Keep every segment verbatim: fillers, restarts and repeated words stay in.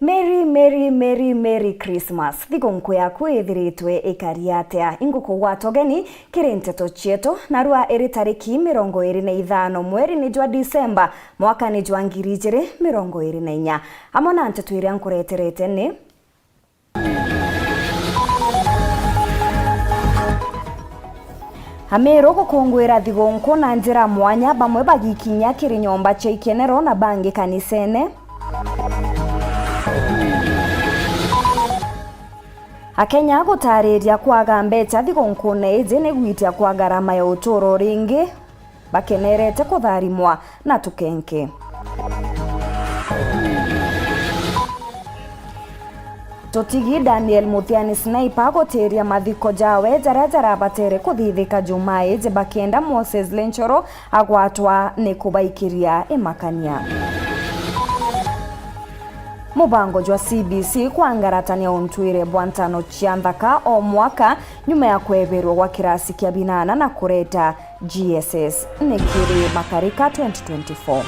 Merry, Merry, Merry, Merry Christmas. Thigunkuu yaku ithiritwe ikari atia? Ingukugwata ugeni kiri nteto cietu, narua iri tariki mirongo iri na ithano mweri ni jwa Disemba, mwaka ni jwa ngiri ijiri mirongo iri na inya. Amwe na nteto iria nkureterete ni: Amiru gukunguira thigunkuu na njira mwanya, bamwe bagikinya kiri nyomba cia ikenero na bangi kanisene. Akenya gutariria kwaga mbeca thigunkune iji ni gwitia kwa garama ya uturo ringi. Bakenerete kutharimwa na tukenke. Tutigi Daniel Muthiani Sniper gutiria mathiko jawe jaria jarabatere kuthithika Jumaa iji bakenda Moses Lenchoro agwatwa ni kubaikiria imakania. Mubango jwa C B C kwangaratania untwire bwa ntano cia nthaka o mwaka nyuma ya kweberwa gwa kirasi kia binana na kureta G S S ni kiri Makarika twenty twenty-four.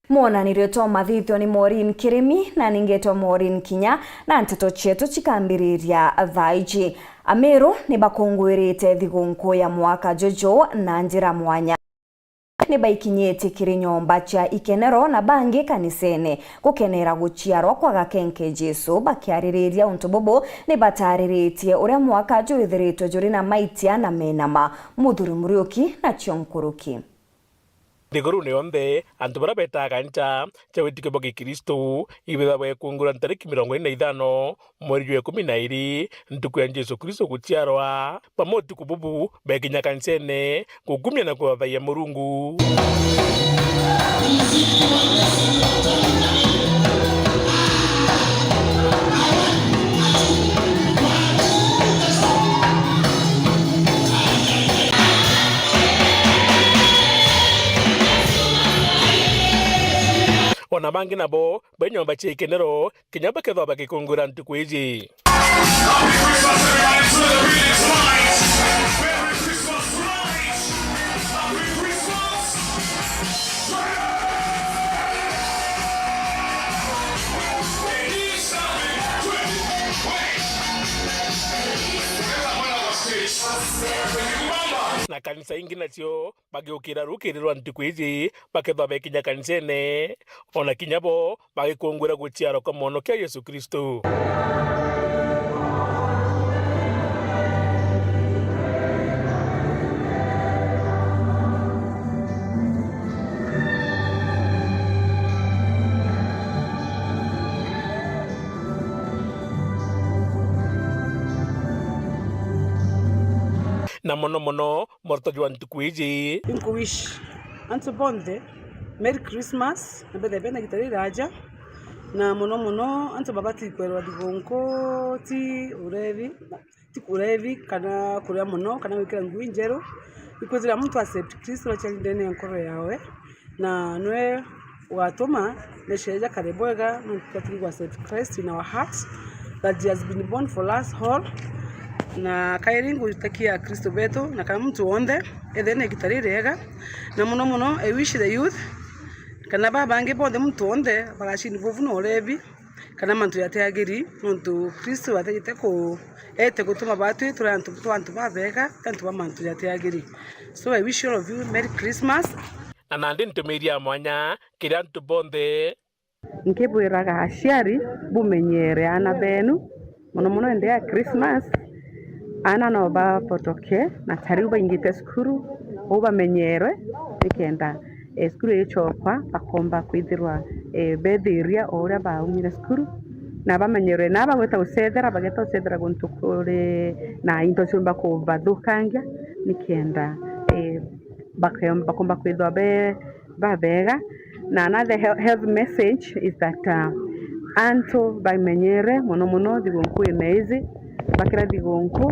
Mwonanirio twa mathithio ni Maureen Kirimi, na ningetwa Maureen Kinya, na nteto cietu cikambiriria thaa iji. Amiru ni bakunguirite thigunkuu ya mwaka juju na njira mwanya. Ni baikinyitie kiri nyomba cia ikenero na bangi kanisene gukenera guciarwa kwa gakenke Jesu. Bakiaririria untu bubu, ni batariritie uria mwaka jwithiritwe juri na maitia na menama. Muthuri Muriuki nacio nkuruki. Nthigurune yonthe, antu baria betaa kanisa cia witikio bwa Gikristu ibethagwa ikungura ntariki mirongo iri na ithano mweri jwa ikumi na iri, ntuku ya Jesu Kristo guciarwa. Bamwe utuku bubu bekinya kanisene gukumia na kuthathayia Murungu. Ona bangi nabo be nyomba cia ikenero kinya bakethwa bagikungwira ntuku iji. Happy Christmas, everybody. It's the building tonight. Merry Christmas tonight. Happy Christmas. Na kanisa ingi nacio bagiukira rukiri rwa ntuku iji, bakethwa bekinya kanisene, ona kinya bo bagikungwira guciarwa kwa Mwonokia Yesu Kristo. Na mono mono, morto jwa ntuku iji. Inkuwish antu bonthe Merry Christmas, na mbethe bena gita riraja, na mono mono antu babati kwerwa thigunku ti urevi, ti kurevi kana kuria mono kana gwikira ngui njeru. Ikwithira muntu accept Kristo aciari ndene ya nkoro yawe, na nwe ugatuma maisha jakare bwega, nontu twatiri gu accept Christ in our hearts, that he has been born for us all. Na kairi ngutakia Akristo betu na kana muntu wonthe ethire na igita ririega, na mono mono I wish the youth kana baa bangi bonthe, muntu wonthe bagacini bovu na urevi kana mantu jatiagiri, nontu Kristo ategete ku ete gutuma batwi turi antu twa antu babega, ti antu ba mantu jatiagiri. So I wish all of you Merry Christmas. Na nandi ntumiiria ya mwanya kiri antu bonthe. Nkibwiraga aciari, bumenyeere aana beenu, mono mono indi ya Christmas, aana no bapotoke, na ta riu baingite cukuru, uu bamenyeerwe, nikenda, eh, cukuru igicokwa, bakomba kwithirwa, eh, beethiria o uria baaumire cukuru, na bamenyeerwe, na bagwita gucethera, bageta gucethera guntu kuri na into ciumba kubathukangia, nikenda, eh, bake-, bakomba kwithwa be babega. Na another he-, health message is that, uh, antu bamenyere mono mono thigunku ina izi, bakira thigunku,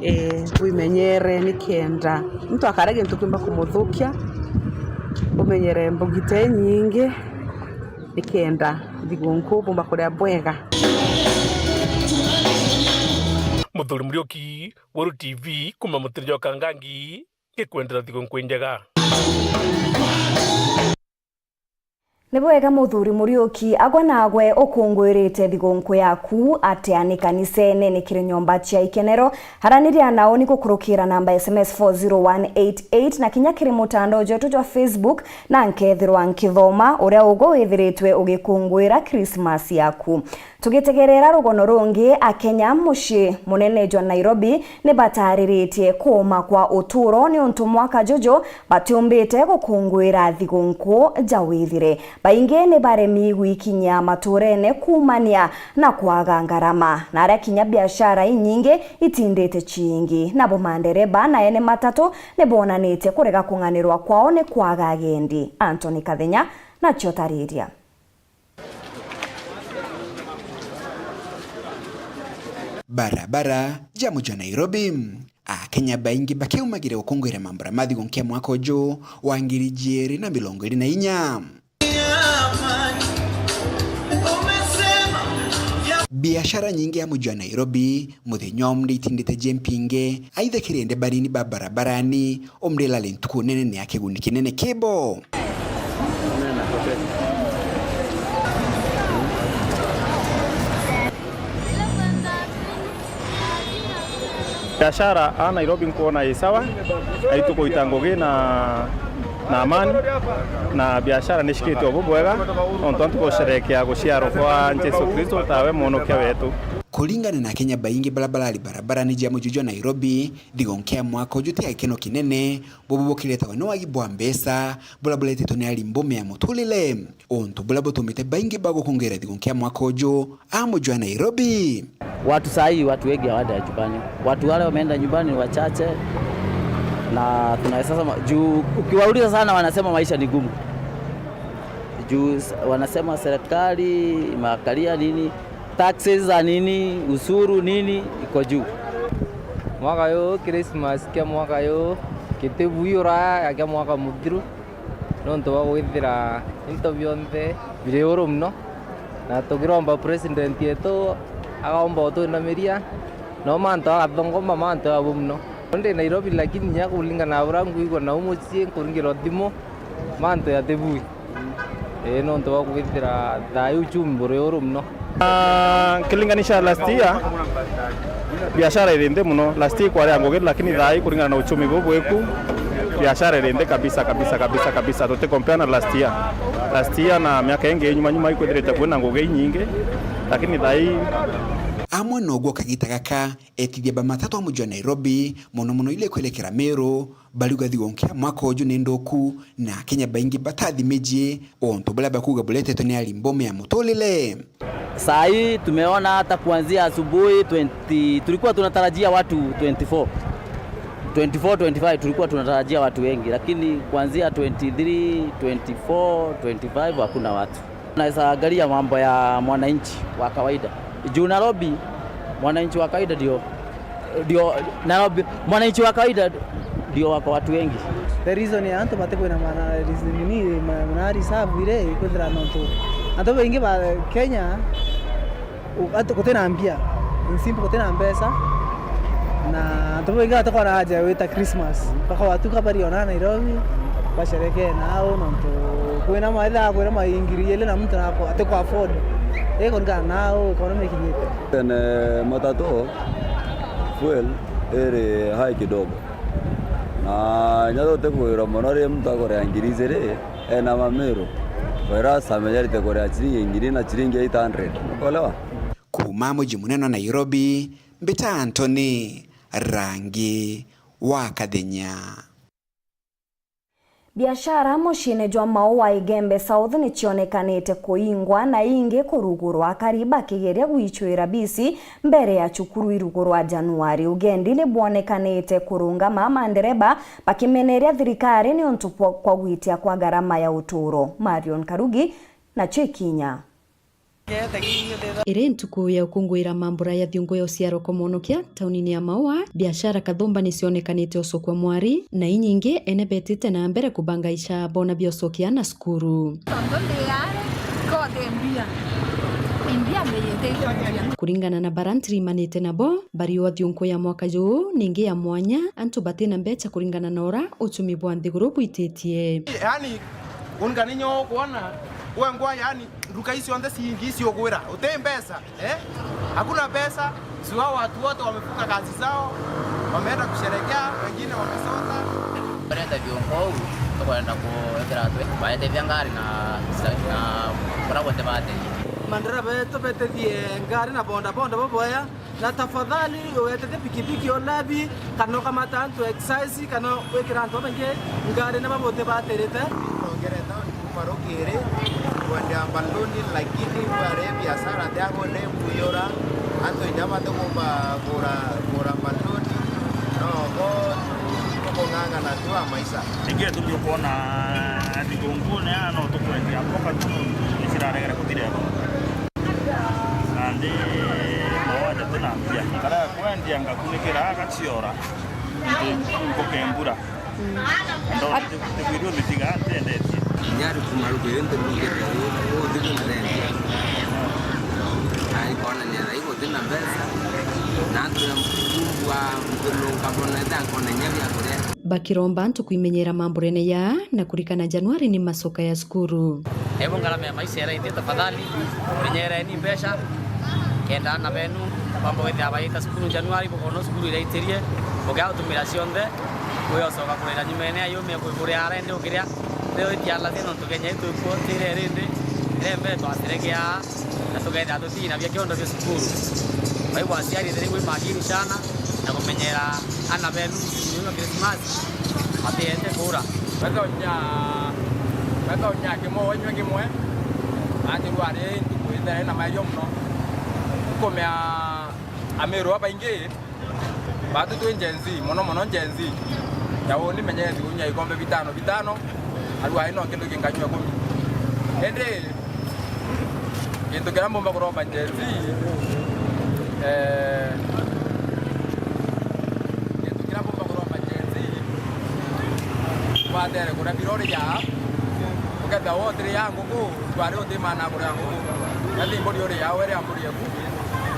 eh, wimenyere nikenda muntu akare gintu kiumba kumuthukia, umenyere mbugite nyingi nikenda thigunku bumba kuria bwega. Muthuri Muriuki, Weru T V, kuma Mutiri jwa Kangangi, ngikwendera thigukuu njega. Ni bwega, Muthuri Muriuki, agwe nagwe ukunguirite thigukuu yaku atia? Ni kanisene, ni kiri nyomba cia ikenero? Araniria nao ni gukurukira namba S M S four zero one eight eight na kinya kiri mutandao jwetu jwa Facebook, na nkethirwa nkithoma uria ugwe withiritwe ugikunguira Krismasi yaku. Tugitegerera rugono rungi, Akenya mucii munene jwa Nairobi ni batariritie kuuma kwa uturo niuntu mwaka juju batiumbite gukunguira thigukuu ja withire. Baingi ni baremi gwikinyia maturene kuumania na kwaga ngarama, na aria kinya biashara inyingi itindite ciingi. Nabo mandereba na ene matatu ni bonanitie kurega kung'anirwa kwao ni kwaga agendi. Anthony Kathenya nacio tariria. Barabara ja muji wa Nairobi. Akenya baingi bakiumagira gukunguira mambura ma thigukuu ya mwaka uju wa ngiri ijiri na mirongo iri na inya. Biashara nyingi ya muji wa Nairobi muthenya umwe itindite jempinge, aitha kiri ende banini ba barabarani, umrila ri ntuku nene ni ya kiguni kinene kibo. Biashara a Nairobi nkwona i sawa, na itukuita ngugi na, na amani, na biashara ni cikite o bubwega, nontu antu gusherekea guciarwa kwa Jesu Kristo tawe mwonokia wetu. Kuringana na Akenya baingi bara barari barabarani ja muji jwa Nairobi, thigukuu ya mwaka uju ti ya gikeno kinene, bubu bukiretagwa ni wagi bwa mbeca, buria buretetwe ni ari mbume ya muturire. Untu buria butumite baingi bagukungira thigukuu ya mwaka uju a muji wa Nairobi. Watu saa hii, watu wengi hawaenda nyumbani. Watu wale wameenda nyumbani ni wachache, na tunaweza sema, juu ukiwauliza sana wanasema maisha ni gumu. Juu s-, wanasema serikali, makaria nini, taxes za nini, ushuru nini, iko juu. Mwaka uyu, Christmas kia mwaka uyu, gitibui uraya ya kia mwaka muthiru, nontu bwa gwithira into bionthe biri uru muno, na tukiromba president yetu agaomba utwinamiria, no mantu agathongoma mantu abu muno. Ndi Nairobi, lakini nya kuringana na buria nguigua nau mucii nkuringirwa thimu, mantu yatibui. Ii, nontu bwa kwithira thaa ii uchumi buri uru muno. Ah, nkilinganisha last year, biashara iri nthi muno. Last year kwari ya ngugi, lakini thaa ii kuringana na uchumi buu bwiku, biashara iri nthi kabisa, kabisa, kabisa, kabisa. Tuti compare na last year. Last year na miaka ingi nyuma nyuma ikwithirite kwina ngugi inyingi, lakini thaa ii. Amwe noguo kagita gaka etithia ba matatu a muji wa Nairobi, mono mono ile kwelekera Meru, bariuga thigukuu ya mwaka uju ni nthuku, na Akenya baingi batathi miji, untu buria bakuuga buretetwe ni ari mbume ya muturire. Saa hii tumeona hata kuanzia asubuhi twenty, tulikuwa tunatarajia watu twenty-four. Twenty-four, twenty-five tulikuwa tunatarajia watu wengi, lakini kuanzia twenty-three, twenty-four, twenty-five hakuna watu. Naweza angalia mambo ya mwananchi wa kawaida. Juu Nairobi, mwananchi wa kawaida ndio, ndio, Nairobi, mwananchi wa kawaida ndio wako watu wengi. The reason ya antu batikwina mana, reason nini, ma-, mana reserve ire, ikwithira nontu antu baingi ba Kenya, u-, ati-, gutina mbia. In simple, gutina mbeca. Na antu baingi batikona haja ya gwita Christmas. Mpaka watuka bari ona Nairobi, basherekee nao, nontu kwina maitha, kwina maingiri ile na muntu nako, atiku afford. Ii, kuringana nao, economy ikinyite. Tene matatu, fuel iri high kidogo. Na inya tutikwirwa mono ri muntu akuria ngiri ijiri, ena mamiru. Whereas amenyerete kuria chiringi ngiri na chiringi eight hundred. Ukolewa? Kuuma muji munene wa Nairobi, mbita Anthony Rangi wa Kathenya. Biashara muciine jwa Maua Igembe South nicionekanite kuingwa na ingi kurugurwa, akari bakigeria gwicwira bisi mbere ya cukuru irugurwa Januari. Ugendi nibwonekanite kurungama, mandereba bakimeneria thirikari niuntu kwa, kwa gwitia kwa garama ya uturo. Marion Karugi nacio ikinya. Iri ntuku ya ukunguira mambura ya thiungu ya uciarwa kwa mwonokia taunini ya Maua, biashara kathumba nicionekanite ucukwa mwari, na inyingi ene betite na mbere kubanga ica bona biocokia na cukuru. Tondu ndi ari, kothi mbia. Mbia Kuringana na bara ntirimanite nabo, bari o thiunku ya mwaka juu ningi ya mwanya, antu batina mbecha kuringana na ura uchumi bwa nthiguru bwititie. Yani, kuringana ninyo kwona, we ngwa, yani, nduka icio nthe ciingi ciugwira, uti mbecha. Eh? Hakuna pesa, si wao watu wote wamefunga kazi zao, wameenda kusherekea, wengine wamesota. Barenda biungo uu, tukwenda kuwekera atwe, baetethia ngari na, na kura bonthe bateithia. Mandereba betu betethie ngari na bodaboda baboya, na tafadhali uwetete pikipiki o labi, kana ukamata antu excise, kana wikira antu babaingi ngari na babote batirite. Kuuma rukiri, kwendea mbaluni, lakini bare biashara thiago ni kuyura, antu inya batigumba kugura, kugura mbaluni, nobo tukung'ang'ana tu a maisha. Ningi turi ukwona thigungune aa no tukwendia mboka tu, iciraregere gutireba. Nandi mawaja tina mbia. Kara kwendia ngakunikira agaciora, nti ngukembura. Ndona tigwithua mitiga ntendetie. Nyari kuma rugo yo ntumukite uu, uu thiku ndendia. Ai kwonania thai guti na mbeca, na antu ya mbumbua mbunuka mbona ita nkona inya bia kuria. Bakiromba antu kwimenyera mamburene ya na kurikana Januari ni macoka ya cukuru. Ebu ngarama ya maisha iraithie, tafadhali, menyereni mbeca, kenda ana benu bamba kwithira baita cukuru Januari, bukona cukuru iraitirie, bukiatumira cionthe. Uyocoka kurira nyumene ya yumia kwigurira ara indi ukiria, riu itialathia nontu Kenya itu ikuotire rindi, ire mbere twasiregeaa na tukethira tutina bia kiondo bia cukuru. Kwa hivyo aciari thiri bwi makini sana na kumenyera ana benu nyuma Christmas matiende kura. Weka unya, weka unya kimwe wenywe kimwe, nandi rwari ntuku ithere na mario muno. Ukumea amiru abaingi, Batu twi Gen Z, mono mono Gen Z. Ya uni menyere thiku inya ikombe bitano bitano, aru ai no kintu kinkanyua kumi. Indi, gintu kiria mbumba kuromba Gen Z, eh, gintu kiria mbumba kuromba Gen Z, batere kuria birori ya, ukethia wotiri ya nguku, twari utimana kuria nguku. Yathi mburi uri ya were amburi eku,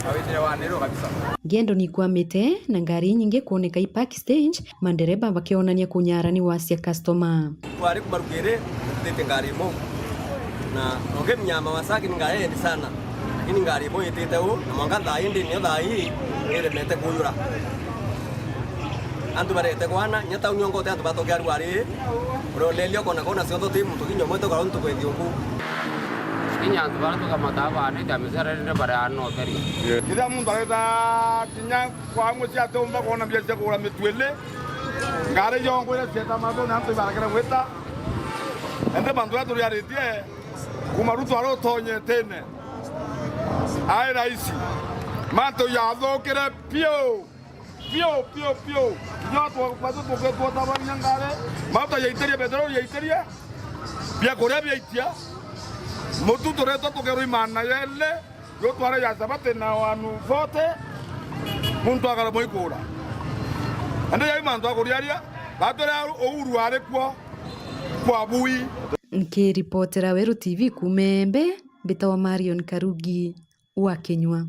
awitire wanirwo kabisa. Ngendo nikwamite na ngari inyingi kwoneka i park stage, mandereba bakionania kunyara ni wasia customer. Twari kuma rukiri, tutite ngari imwe. Na nonge mnyama wa saki ni ngari endi sana. Lakini ngari imwe itite u, na mwanka thaa indi niyo thaa ii iremete kuyura. Antu barete kwana, nya tauni ongo uti antu batokia rwari, uronderia ukona kona cionthe uti muntu kinya umwe tokara untu kwethi ungu. Kinya antu bara tukamata bana ita micere riri bare ano theri. Kithia muntu areta kinya kwa mucii atiumba kwona mbia cia kugura mitwili, ngari yongwire cieta mathuni antu ibarekere gwita. Ende mantu ya turiaritie, kuma Ruto ari utonyetene, ai raisi, mantu yathukire piu. Piu, piu, piu. Kinya twa-, batu tuke-, twotabaria ngari, mauta yaitirie, petroli yaitirie, biakuria biaitia, mutu turetwa tukerwa imana yele, yo tware ya sabate na wanu vote, muntu akara mwikura. Ende yai mantu akuriaria, batwira Uhuru ari kwo, kwa bui. Nkiripotera Weru T V kuuma Embe, mbitawa Marion Karugi wa Kinyua.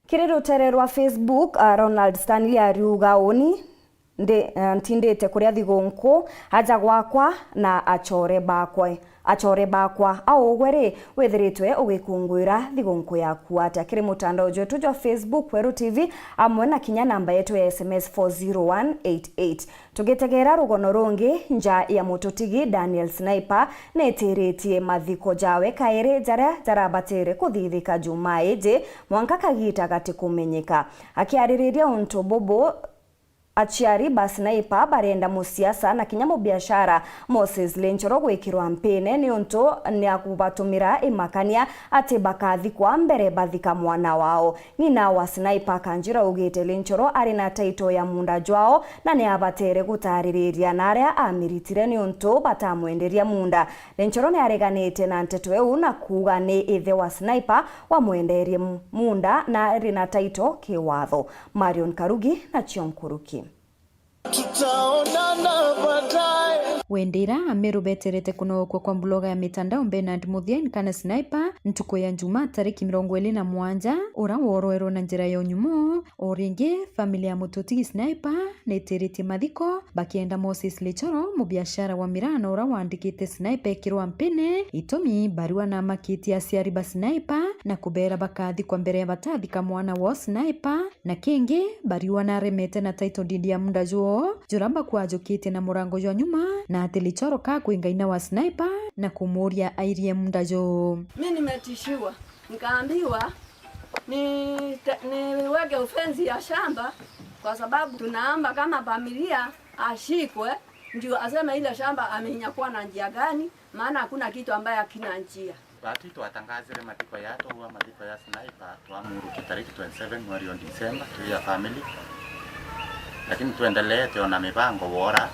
Kiri rutere rwa Facebook, a, Ronald Stanley ariuga uni, ndi, a, ntindite kuria thigunku, aja gwakwa na achore bakwe, achore bakwa. Au ugwe ri, withiritwe ugikunguira thigunku yaku atia? Kiri mutandao jwetu jwa Facebook, Weru T V, amwe na kinya namba yetu ya S M S four zero one eight eight. Tugitegera rugono rungi, nja ya mututigi Daniel Sniper nitiritie mathiko jawe kairi jaria jarabatire kuthithika Jumaa iji, mwanka kagita gatikumenyeka. Akiaririria untu bubu, aciari ba Sniper barenda musiasa na kinya mubiashara Moses Lenchoro gwikirwa mpine niuntu niakubatumira imakania ati bakathikwa mbere bathika mwana wao. Ng'ina wa Sniper Kanjira augite Lenchoro ari na title ya munda jwao na ni abatere gutaririria na aria amiritire niuntu batamwenderia munda. Lenchoro ni areganite na nteto iu na kuuga ni ithe wa Sniper wamwenderie mu-, munda na ari na title kiwatho. Marion Karugi nacio nkuruki. Tutaonana baadaye. Wendira Ameru beterete kunookua kwa mbuloga ya mitandao Bernard Muthia kana Sniper ntuku ya Njumaa tariki mirongo iri na mwanja, ura woroerwe na njira ya unyumo. O ringi, family ya mututigi Sniper nitiritie mathiko bakienda Moses Lichoro, mubiashara wa miraa na ura waandikite Sniper ekirwa mpini. Itumi, barua na amakitie aciari ba Sniper na kubeera bakathikwa mbere ya batathika mwana wao Sniper. Na kingi, bariwa naremete na title deed ya munda jwoo, jura bakwajukitie na murango jwa nyuma, na ati Lichoro kakwinga ina wa Sniper na kumuuria airie munda juu. Mi nimetishiwa, nikaambiwa ni te-, niweke ofensi ya shamba kwa sababu tunaomba kama familia ashikwe, ndio aseme ile shamba ameinyakua na njia gani, maana hakuna kitu ambaye hakina njia. Baatwi twatangazire mathiko ya, twaua mathiko ya Sniper, twamuruki tariki twenty seven mweri wa December, twi ya family. Lakini twendeleete ona mibango wora,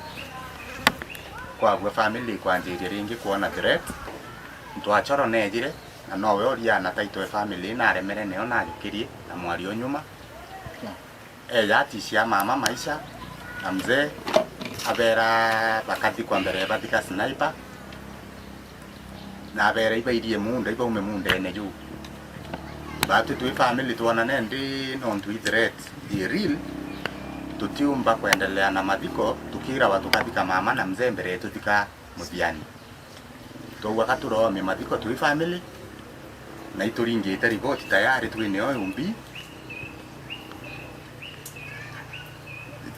kwabua family ikwanjirie ringi kwona threat. Ntwachoro neejire, na nowe uria na title e family, naremere neo najukirie na mwari o nyuma. Eeja atishia mama maisha na mzee, abeera bakathikwa mbere bathika Sniper, na abeera ibairie munda, ibaume mundeene juu. Baatwi twi family twonane ndi nontu i threat i real, tutiumba kwendelea na mathiko tukiirawa tukathika mama na mzee mbere tuthika muthiani. Twaua ka turoomie mathiko twi family, na ituringite riboti tayari twineo umbi.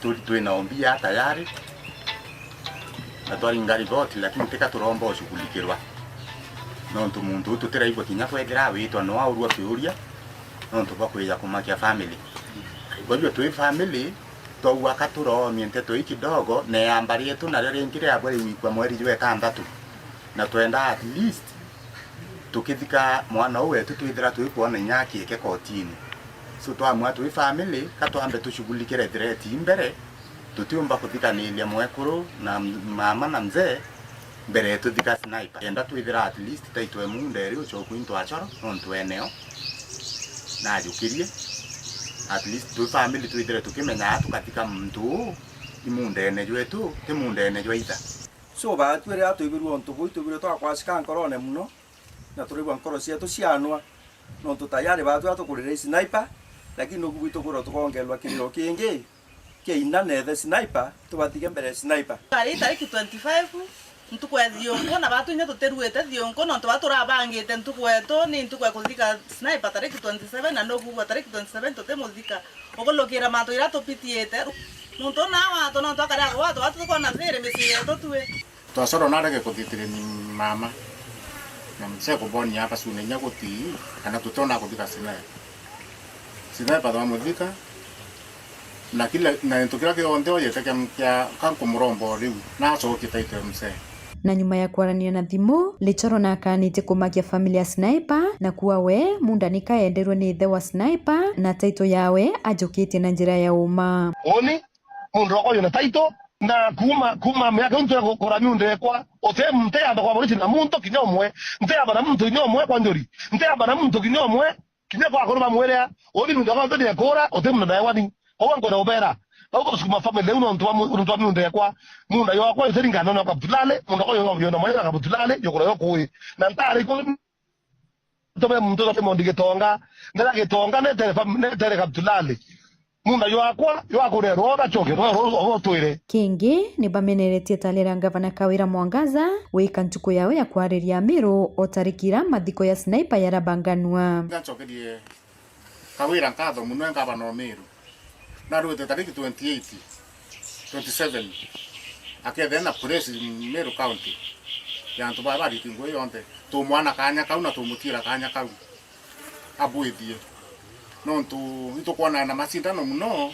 Tu-, twina umbi ya tayari, na twaringa riboti, lakini tika turomba ushughulikirwa. Nontu muntu uu tutiraigua kinya kwethira awitwa no aurua kiuria, nontu bwa kwija kumakia family. Kwa hivyo twi family, twaua ka turoomie nteto ii kidogo, na iamba rietu nario ringi riabua riu ikua mweri jwa itanthatu. Na twenda at least tukithika mwana uu wetu twithira twikwona inya akiike kotini. So twamua twi family, ka twambe tushughulikire threat ii mbere, tutiumba kuthikaniria mwekuru na m-, mama na mzee mbere tuthika Sniper. Kenda twithira at least title e munda iri uchoku into achoro, nontu eneo najukirie. At least twi family twithire tukimenya a tukathika muntu uu i mundeene jwetu, ti mundeene jwa itha. So, baatwi riria twibirue untu buu, itwibirue twakwacika nkorone mono, na turaigua nkoro cietu cianwa, nontu tayari baatwi atukurire i Sniper, lakini nuku bwitu kwirwa tukongerwa kiriro kingi kia ina na ithe Sniper, tubathike mbere ya Sniper. Ari tariki twenty five, ntuku ya thiunku, na baatwi inya tutiruite thiunku, nontu baatwi turabangite ntuku yetu ni ntuku ya kuthika Sniper tariki twenty seven, na nuku kwigua tariki twenty seven tutimuthika. Ukulukira mantu iria tupitiite, muntu uu na watu, nontu akari agwatwa, watu tukona thiri micii yetu twi. Twacoro narege kuthitire ni mama na mzee kubonia abacune inya gutii, kana tutiona kuthika Sniper. Sniper twamuthika, na kila, na gintu kiria kionthe ojete kia, kia, ka nkumuromba o riu, nacokie title e mzee. Na nyuma ya kwarania na thimu, Lichoro nakanitie kumakia family ya Sniper, na kuuga we munda nikaenderwe ni ithe wa Sniper, na title yawe ajukitie na njira ya uma. Uni, mundu wakwa wina title, na kuuma, kuuma miaka iu ntwekura miunda ekwa, uti, ntiamba kwa borisi na muntu kinya umwe, ntiamba na muntu kinya umwe kwa njuri, ntiamba na muntu kinya umwe, kinya kwa akuru bamwiria, uthi miunda kwa ntoni ekura, uti muntu ndae wani. Koguo nkwenda ubera, au gusukuma family riu nontu bwa mu-, nontu bwa miunda ekwa, munda yokwa yothe ringana na Kaptulale, munda kwa yona mwana Kaptulale, yokura yokui. Na ntari ku Ntobe muntu ntobe mondi Gitonga, ndera Gitonga netere fam-, netere Kaptulali. Munda jwakwa jwakurerwa ugacoke rwa rutwire. Kingi, ni bameneretie tari ria Ngavana Kawira Mwangaza wika ntuku yawe ya kwariria Amiru o tariki iria mathiko ya Sniper yarabanganua. Ngacokerie Kawira nkatho mono e Ngavana o Miru. Narwite tariki twenty eight, twenty seven, akethira na press Meru County ya antu baa bariti ngui yonthe. Tumwana kanya kau na tumutiira kanya kau abwithie. Nontu itukwonana na macindano mono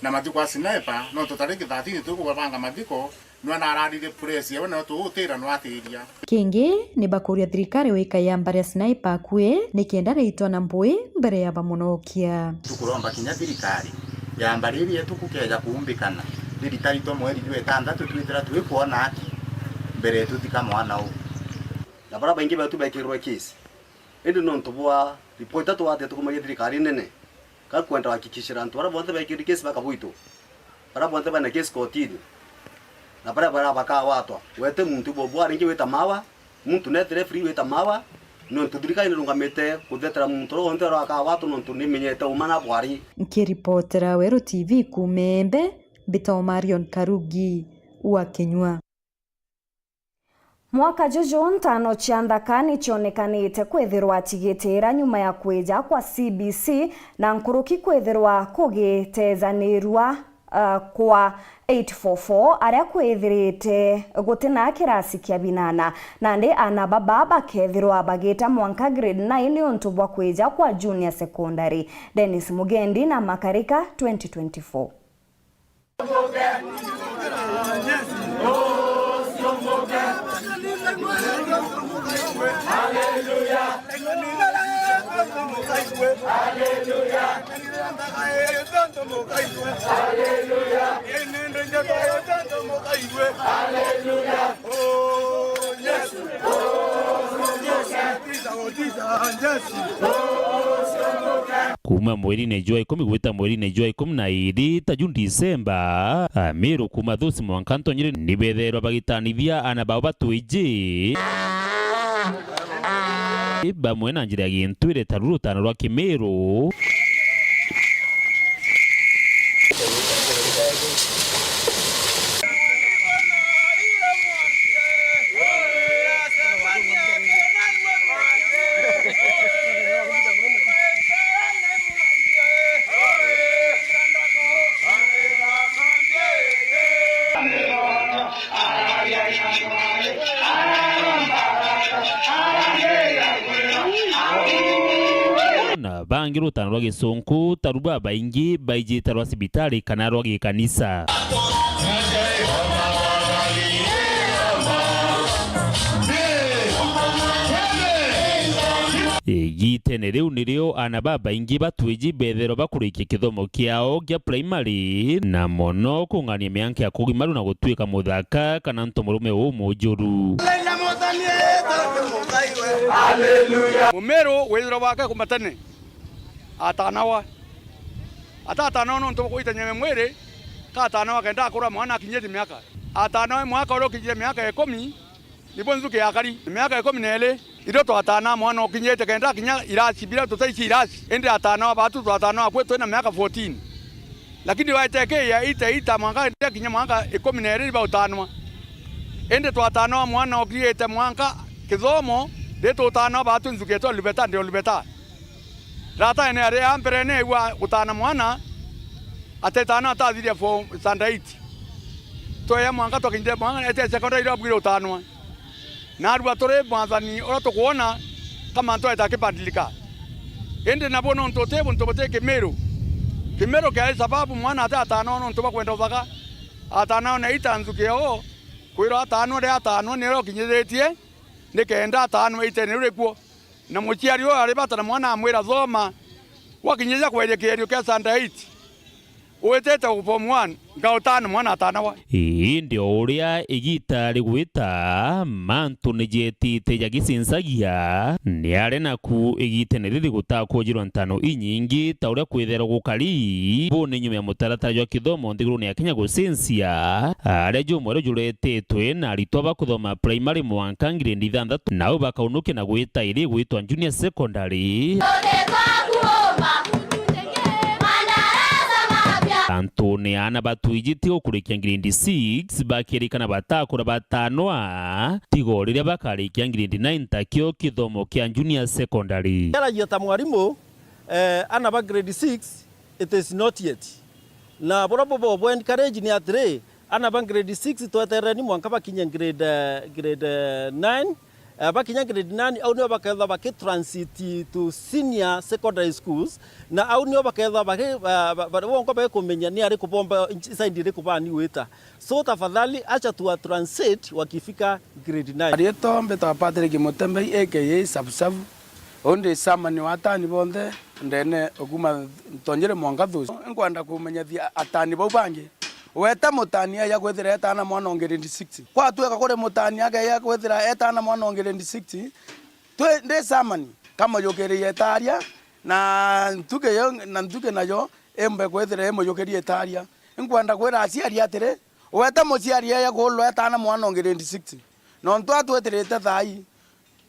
na mathiko a Sniper, nontu tariki thirteen tukubanga mathiko, nwe nararirie press yawe, nawe tuutira nwatiria. Kingi, ni bakuria thirikari wika yamba ria Sniper akui, nikenda riitwa na mbui mbere ya bamunokia. Tukuromba kinya thirikari yamba riri yetu kukeja kuumbikana, riritaritwa mweri jwa itantatu twithira twikwona aki mbere tuthika mwana uu. Na baria baingi betu bekirirwe case, indi nontu bwa ripoti tatu watete kumagia thirikari nene, ka kwenda kuhakikishira antu baria bonthe bekirwe case bakabwitwo, baria bonthe bena case kotini, Na baria bara bakagwatwa, wete muntu bobwa ringi wita mawa, muntu netire free wita mawa, nontu thirikari nirungamite kuthetera muntu uria wonthe uria akagwatwa, nontu nimenyete uma na bwari. Nkiripotera Weru T V kuuma Embe, mbitagwa Marion Karugi wa Kinyua. Mwaka juju, ntano cia nthaka ni cionekanite kwithirwa cigitira nyuma ya kwija kwa C B C na nkuruki kwithirwa kugitezanirua, uh, kwa eight four four, aria kwithirite gutina kirasi kia binana. Nandi ana baba bakethirwa bagita mwanka grade nine niuntu bwa kwija kwa junior secondary. Dennis Mugendi na Makarika, twenty twenty-four. Kuuma mweriine jwa ikumi gwita mweriine jwa ikumi na iiri, ta ju Disemba, Amiru kuuma Thusi mwanka Ntonyiri ni beethairwa bagitanithia aana bao batwiji. Bamwe na njira ya gintwire ta ruru rutano rwa Kimiru. Na bangi rutano rwa Gisunku, ta ru babaingi baijite rwa cibitari kana rwa gikanisa. Igitene riu nirio aana babaingi batwiji beethairwa bakurikia kithomo kiao kia primary, na mono kung'ania mianka ya kugimaru na gutuika muthaka kana ntomurume umujuru. Mumiru withirwa bwake kuuma tene atanawa. Atatanawa nontu bwa kuitanyia mwiri, ka atanawa kenda akura mwana akinyite miaka. Atanawa mwaka uria ukinyire miaka ikumi, nibo njuki yakari. Miaka ikumi na iiri, irio twatanaa mwana ukinyite kenda akinya irasi, biria tutaici irasi, indi atanawa batu twatanawa kwi twina miaka fourteen. Lakini waite ki ya ita ita mwanka indi akinya mwanka ikumi na iiri bautanwa. Indi twatanawa mwana ukinyite mwanka kithomo, ri tutanawa batu njuki yetu ya Lubeta, ndio Lubeta. Rataene ari a mberene aigua gutana mwana, atetana atathiria form standard eight. Tweya mwanka twakinyire mwana ete secondary iria abwire utanwa. Naarua turi mwathani uria tukwona ka mantu aita akibadilika. Indi nabo nontu uti buntu buti Kimiru. Kimiru kiari sababu mwana ati atanwa nontu bwa kwenda uthaka. Atanwa na ita njuki yoo, kwirwa atanwa ri atanwa nirio kinyithitie, nikenda atanwa itene rikuo. Na muciari uyu ari bata na mwana amwira, "Thoma, wakinyithia kweria kierio kia standard eight, witite form one, ngautana mwana atanawa." Indi o uria igita rigwita, mantu ni jetite jagicincagia, ni ari naku igitene riri gutakwojirwa ntano inyingi ta uria kwithairwa gukari. Bu ni nyuma ya mutaratara jwa kithomo nthigurune ya Kenya gucincia, aria jumwe rio juretitwe na aritwa ba kuthoma primary mwanka grade ithanthatu, nao bakaunukia na gwita iria igwitwa junior secondary. Antune aana batwijite ukurikia grade six bakirikana batakura batanwa, tiga o riria bakarikia grade nine takio kithomo kia junior secondary. Yaragia ta mwarimu, eh, aana ba grade six, it is not yet. Na buria bubo bu encourage ni atiri, aana ba grade six tweterereni mwanka bakinye grade, eh, grade, eh, nine. Eh, bakinya grade nine, au nio bakethwa baki transit to senior secondary schools, na au nio bakethwa baki, ba, ba, ba, bonko bekumenya ni ariku bomba, side iriku bani gwita. So tafadhali acha tuwa transit wakifika grade nine. Riitwa mbitagwa Patrick Mutembei, A K A Sabusabu. Uu ndi chairman wa atani bonthe ndene o kuuma Ntonyere mwanka Thuci. Nkwenda kumenyithia atani bau bangi. Weta mutani aja kwithira etana mwana o grade six. Kwatwika kuri mutani akeja kwithira etana mwana o grade six, twi, ndi chairman, kamuyukiririe itaria, na ntuki yo, na ntuki nayo imbe kwithira imujukirie itaria. Nkwenda kwira aciari atiri, Wete muciari eya kuurwa etana mwana o grade six. Nontu atwitirite thaa ii,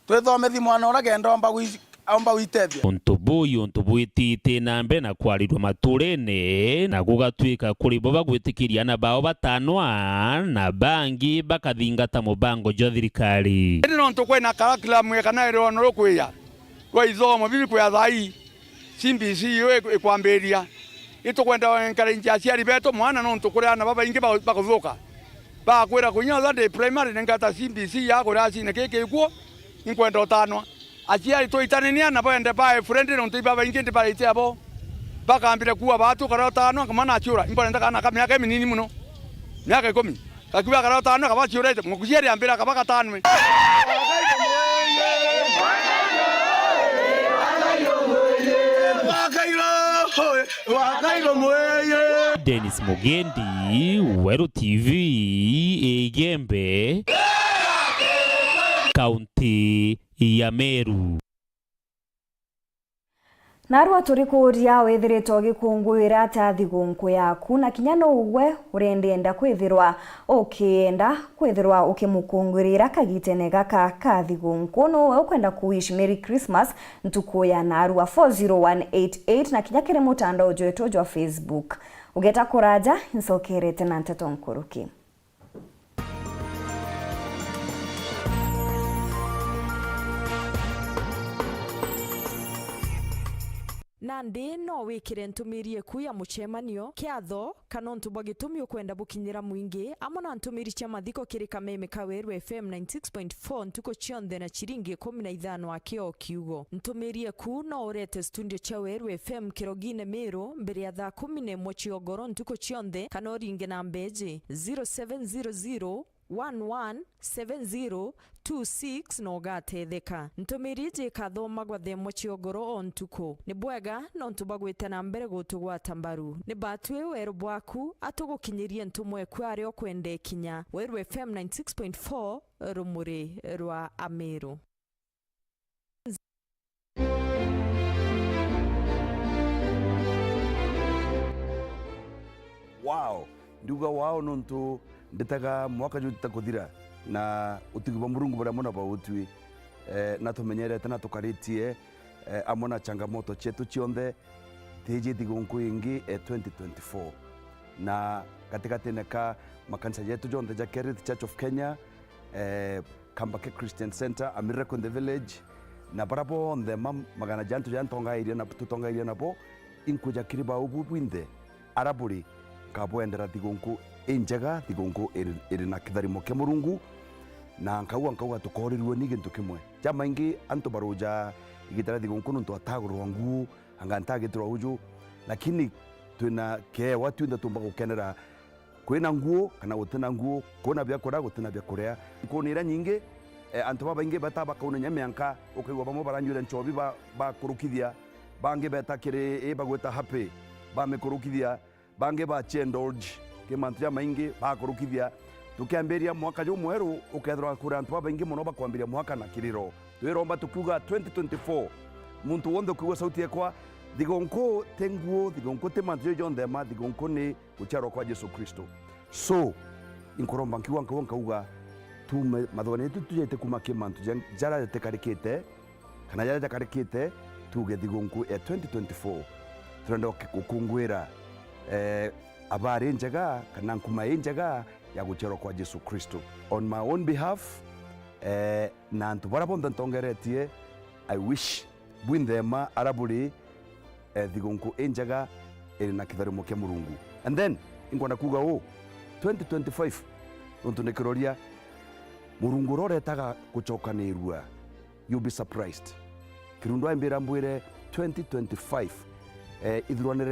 twithomethi mwana uria kenda omba gwi-, omba gwitethia. Untu buu untu bwitite na mbere na kwarirua maturene, na gugatwika kuri bo bagwitikiria ana bao batanwa, na bangi bakathingata mubango jwa thirikari. Indi nontu kwina curriculum kana ruono rukwija rwa ithomo bibi kwija thaa ii, C B C yo ik-, ikwambiria. Itukwenda encourage aciari betu mwana nontu kuri ana babaingi ba-, bakuthuka. Bakwira kunya other day primary ningata C B C ya kuri acine kiki ikuo, inkwenda utanwa. Aciari twitanenia na bende bae friendly nontu ibabaingi ndi barite abo. Bakambire kuwa batu kara utanwa, kamwana aciura, imbarenda kana ka miaka iminini muno. Miaka ikumi. Gakiuga kara utanwa, kaba aciurite, muciari ambira kaba gatanwe. Dennis Mugendi, Weru T V, Igembe, kaunti ya Meru. Narua turikuuria, withiritwe ugikunguira atia thigukuu yaku, na kinya nuu gwe urendenda kwithirwa ukienda kwithirwa ukimukungwirira kagitene gaka ka thigukuu? Nuu we ukwenda ku wish Merry Christmas ntuku ya narua? Four zero one eight eight, na kinya kiri mutandao jwetu jwa Facebook. Ugeta kuraja, ncokerete na nteto nkuruki. Nandi no wikire ntumiri eku ya mucemanio kiatho, kana untu bwa gitumi ukwenda bukinyira mwingi, amwe na ntumiri cia mathiko kiri kameme ka Weru F M ninety six point four ntuku cionthe na ciringi ikumi na ithano aki o kiugo. Ntumiri eku no urete studio cia Weru F M kirogine Miru mbere ya thaa kumi na imwe cia ugoro ntuku cionthe, kana uringe namba iji, zero seven zero zero, one one seven zero two six, na ugatetheka. Ntumiri iji ikathomagwa thaa imwe cia ugoro o ntuku. Ni bwega nontu bwa gwita na mbere gutugwata mbaru. Ni batwi weru bwaku, atugukinyirie ntumwa eku aria ukwenda ikinya. Weru F M ninety six point four, rumuri rwa Amiru. Wow! Ndiuga wow nontu nditaga mwaka juu jutakuthira, na utugi bwa Murungu buri amwe na bautwi. Eh, na tumenyerete na tukaritie, eh, amwe na changamoto cietu cionthe, tiji thigukuu ingi, eh, twenty twenty-four. Na gatigatine ka makanisa jetu jonthe ja Kerith Church of Kenya, eh, Kambake Christian Centre, A Miracle in the Village, na bara bonthe ma magana ja antu ja ntongairia na tutongairia nabo, inkuja kiri bau bu bwinthe, ara buri, nkabwendera thigukuu injega, thigukuu iri, iri na kitharimo kia Murungu, na nkauga, nkauga tukoorirue ni gintu kimwe. Jamaingi antu baruja igita ria thigukuu nontu atagurwa nguu, anga ntagitirwa uju, lakini twina kiewa twinthe tumba gukenera. Kwina nguo kana gutina nguo, kwina biakuria gutina biakuria. Nkuuni iria nyingi, eh, antu babaingi beta bakaunenya mianka, ukaigua bamwe baranyuire nchobi ba-, bakurukithia, bangi beta kiri ii bagwita happy, bamikurukithia, bangi bachiindulge ki mantu jamaingi bakurukithia. Tukiambiria mwaka jumweru, ukethirwa kuri antu babaingi mono bakwambiria mwaka na kiriro. Twiromba tukiuga twenty twenty-four, muntu wonthe ukiigua sauti yekwa, thigukuu ti nguo, thigukuu ti mantu jau jonthe ma, thigukuu ni guciarwa kwa Jesu Kristo. So, inkuromba nkiuga nkauga nkauga, tuume mathugania jetu tujete kuuma ki mantu ja-, jaria jatikarikite, kana jaria jakarikite, tuuge thigukuu ya twenty twenty-four, turenda guki-, gukunguira, eh, habari injega kana nkuma injega ya guciarwa kwa Jesu Kristo. On my own behalf, eh, na antu baria bonthe ntongeretie, I wish bwinthe mma ara buri, eh, thigukuu injega iri na kitharimo kia Murungu. And then, inkwenda kuuga uu, twenty twenty-five, nontu ni kiroria, Murungu uria uretaga gucokanirua, you'll be surprised. Kirundu aimbira mbwire twenty twenty-five, eh, ithuranire